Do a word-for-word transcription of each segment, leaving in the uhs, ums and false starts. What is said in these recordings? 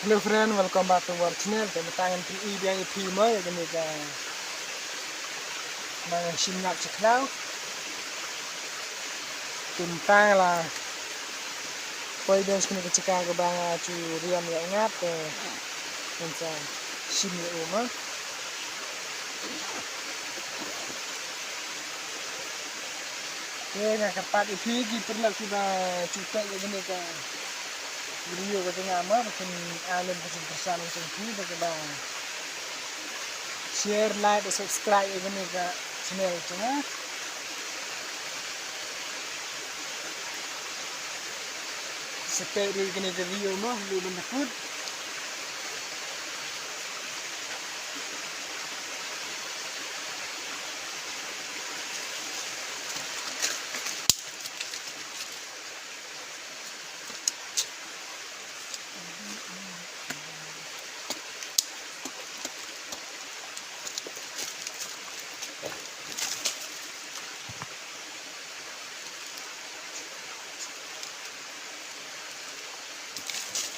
Hello friend, welcome back to our channel. Te mynta ngan pyni biang ïa phi mo ïa kane ka, ba ngan shim ngap sha khlaw. Te mynta la poi biang sha kane ka jaka kaba nga ju riam ïa u ngap, te ngan sa shim ïa u mo. Te nga kyrpad ïa phi ki paralok kiba ju peit ïa kane ka video ka jong nga mo, ba kin ai lem ka jingkyrshan ka jong phi da kaba share, like, subscribe ïa kane ka channel jong nga. Sa peit ruh ïa kane ka video mo haduh ban da kut.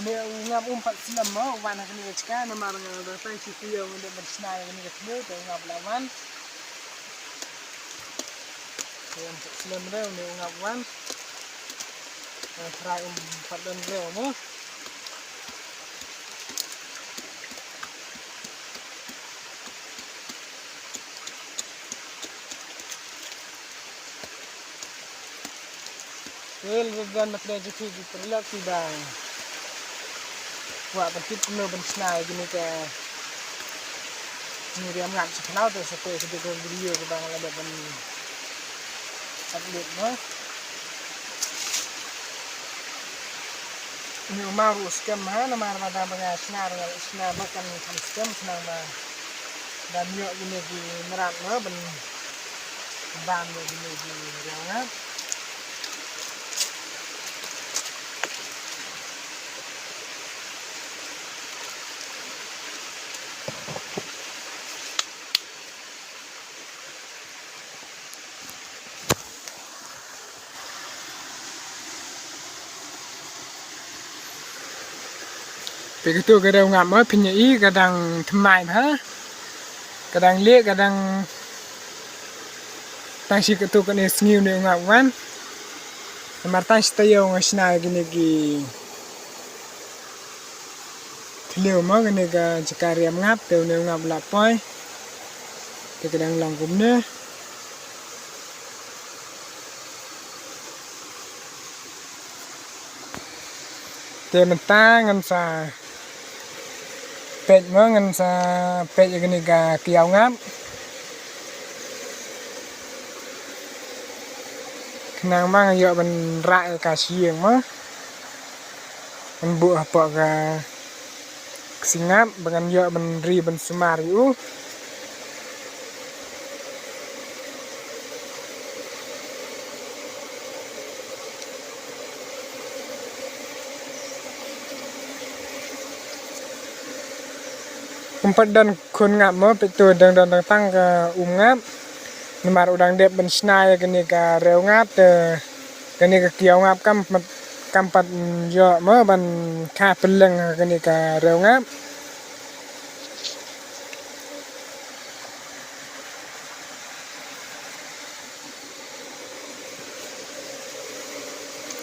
Une u ngap um pat slem mo, u wan ha kane ka jaka, namar nga la dang tang shi taïew ngan dep ban shna ïa kane ka thliew, te u ngap u la wan. Te um pat slem re, une u ngap u wan. Nga tharai um pat don re mo. Te lada don na pdeng jong phi ki paralok kiba kwah ban tip kumno ban shna ïa kine ka jingriam ngap sha khlaw, te sa peit ka video kaba nga la dep ban upload mo. Une u maw ruh u skhem ha, namar ba dang ba nga shna ruh nga shna ba kan kham skhem khnang ba dang ïoh kine ki mrad mo ban bam ïa kine ki riaw ngap. Peit katu ka riaw ngap mo, phin ïohi ka dang thymmai bha. Ka dang lieh, ka dang tang shi katu kane sngi une u ngap u wan. Namar tang shi taïew nga shna ïa kine ki thliew mo, kane ka jaka riam ngap, te une u ngap u la poi. Te ka dang long kumne. Te mynta ngan sa peit mo, ngan sa peit ïa kane ka kiaw ngap. Khnang ba ngan ïoh ban rah ïa ka sha ïing mo. Ngan buh hapoh ka ksing ngap ba ngan ïoh ban ri ban sumar ïa u. Ym pat don khun ngap mo, peit to dang don tang tang ka um ngap. Namar u dang dep ban shna ïa kane ka riaw ngap, te kane ka kiaw ngap kam pat, kam pat ïoh mo ban kha pylleng ha kane ka riaw ngap.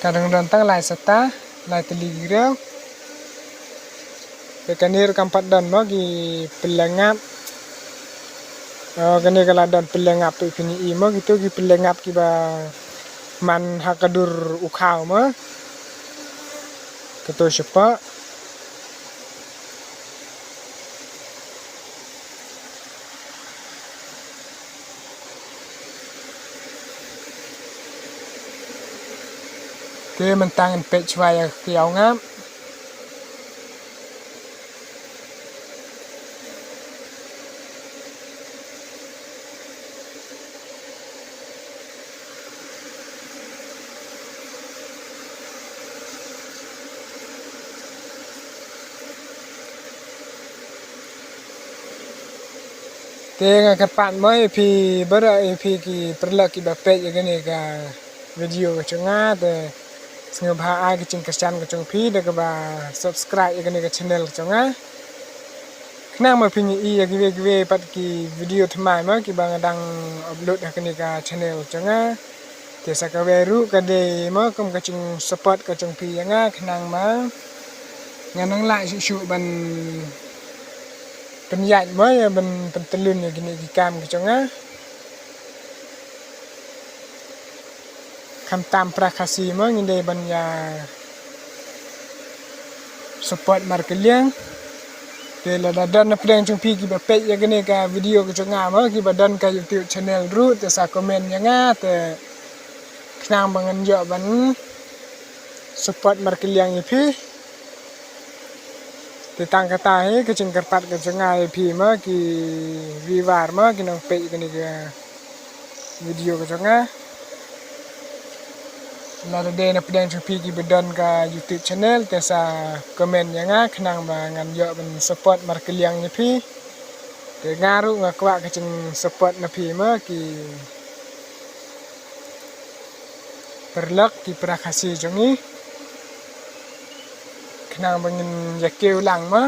Ka dang don tang lai sata, lai tylli ki riaw. Te kane ruh kam pat don mo ki pylleng ngap. Oh, kane ka la don pylleng ngap, to phin ïohi mo, kito ki pylleng ngap kiba man ha ka dur u khaw mo. Kito shapoh. Te mynta ngan peit shuwa ïa ka kiaw ngap. Te nga kyrpad mo ïa phi baroh, ïa phi ki paralok kiba peit ïa kane ka video ka jong nga, te Sngewbha ai ka jingkyrshan ka jong phi da kaba subscribe ïa kane ka channel ka jong nga. Khnang ba phin ïohi ïa kiwei kiwei pat ki video thymmai mo kiba nga dang upload ha kane ka channel ka jong nga. Te sa kawei ruh ka dei mo kum ka jingsupport ka jong phi ïa nga khnang ba ngan nang lah shuh shuh ban pynïaid mo ïa ban pyntylun ïa kine ki kam ka jong nga. Khamtam pra Khasi mo ngin dei ban ïa support markylliang. Te lada don na pdeng jong phi kiba peit ïa kane ka video ka jong nga mo kiba don ka YouTube channel ruh te sa comment ïa nga te khnang ba ngan ïoh ban support markylliang ïa phi. Te tang kata hi ka jingkyrpad ka jong nga ïa phi mo ki viewer mo ki nongpeit ïa kane ka video ka jong nga. Lada dei na pdeng jong phi kiba don ka YouTube channel te sa comment ïa nga khnang ba ngan ïoh ban support markylliang ïa phi. Te nga ruh nga kwah ka jingsupport na phi mo ki paralok ki pra Khasi jong ngi. Khnang ba ngin ïa kiew lang mo.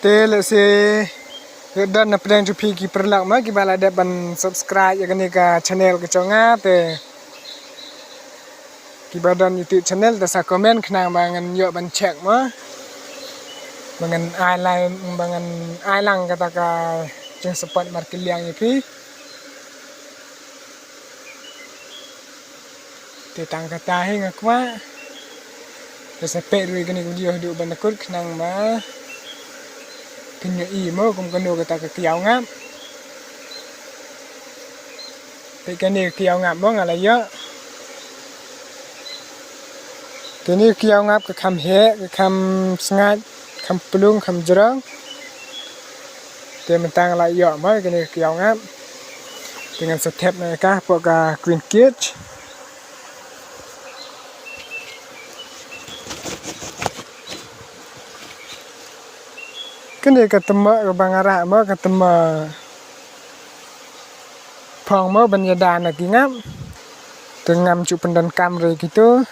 Te lehse don na pdeng jong phi ki paralok mo kiba la dep ban subscribe ïa kane ka channel ka jong nga te kiba don YouTube channel te sa comment khnang ba ngan ïoh ban check mo. Ba ngan ai lang ba ngan ai lang kata ka jingsupport markylliang ïa phi. Te tang kata hi nga kwah. Te sa peit ruh ïa kane ka video haduh ban da kut khnang ba phin ïohi mo kum kano kata ka kiaw ngap. Peit kane ka kiaw ngap mo nga la ïoh. Kane ka kiaw ngap ka kham heh ka kham sngaid. Kham plung kham jrong. Te mynta nga la ïoh mo kane ka kiaw ngap. Te ngan sa thep noh ïa ka hapoh ka Queen Cage. Kane ka tymmoh kaba nga rah mo ka tymmoh phong mo ban ïada na ki ngap. Te ngam ju pyndonkam re kito.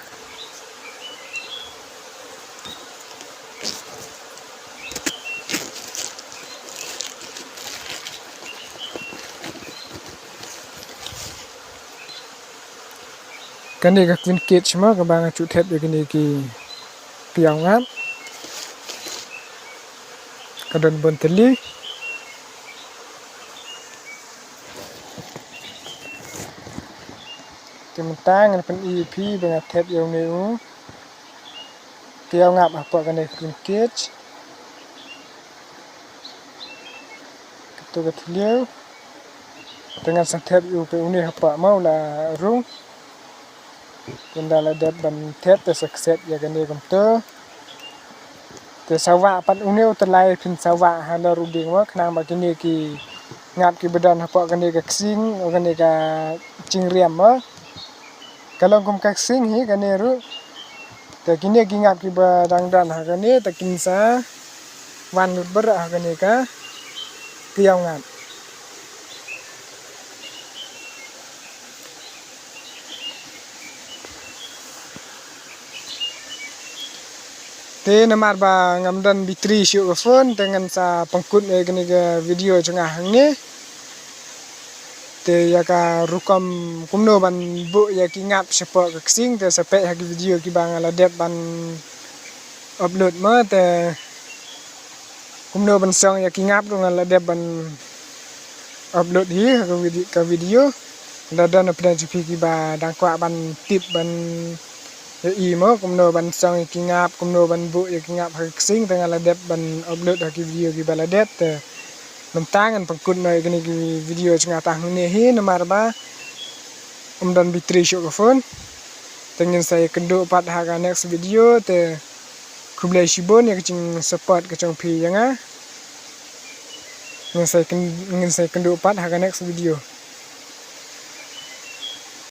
Kane ka Queen Cage mo kaba nga ju thep ïa kine ki kiaw ngap. Ka don bun tylli. Te mynta ngan pyni ïa phi ba nga thep ïa une u kiaw ngap hapoh kane ka Queen Cage. Kato ka thliew. Te ngan sa thep ïa u une hapoh mo u la rung. Te ynda la dep ban thep te sa kset ïa kane kumto. Te sa wah pat une u tyllai phin sa wah halor u dieng mo khnang ba kine ki ngap kiba don hapoh kane ka ksing o kane ka jingriam mo. Ka long kum ka ksing hi kane ruh. Te kine ki ngap kiba dang don ha kane te kin sa wan lut baroh ha kane ka kiaw ngap. Te namar ba ngam don battery shuh ka phone te ngan sa pynkut ïa kane ka video jong nga hangne. Te ïa ka rukom kumno ban buh ïa ki ngap shapoh ka ksing te sa peit ha ki video kiba nga la dep ban upload mo te kumno ban song ïa ki ngap ruh nga la dep ban upload hi ha ka vide-, ka video. Lada don na pdeng jong phi kiba dang kwah ban tip ban ïohi mo kumno ban song ïa ki ngap kumno ban buh ïa ki ngap ha ka ksing te nga la dep ban upload ha ki video kiba la dep te mynta ngan pynkut noh ïa kine ki video jong nga tang hangne hi namar ba ym don battery shuh ka phone. Te ngin sa ïakynduh pat ha ka next video te khublei shibun ïa ka jingsupport ka jong phi ïa nga. Ngin sa kyn-, ngin sa kynduh pat ha ka next video.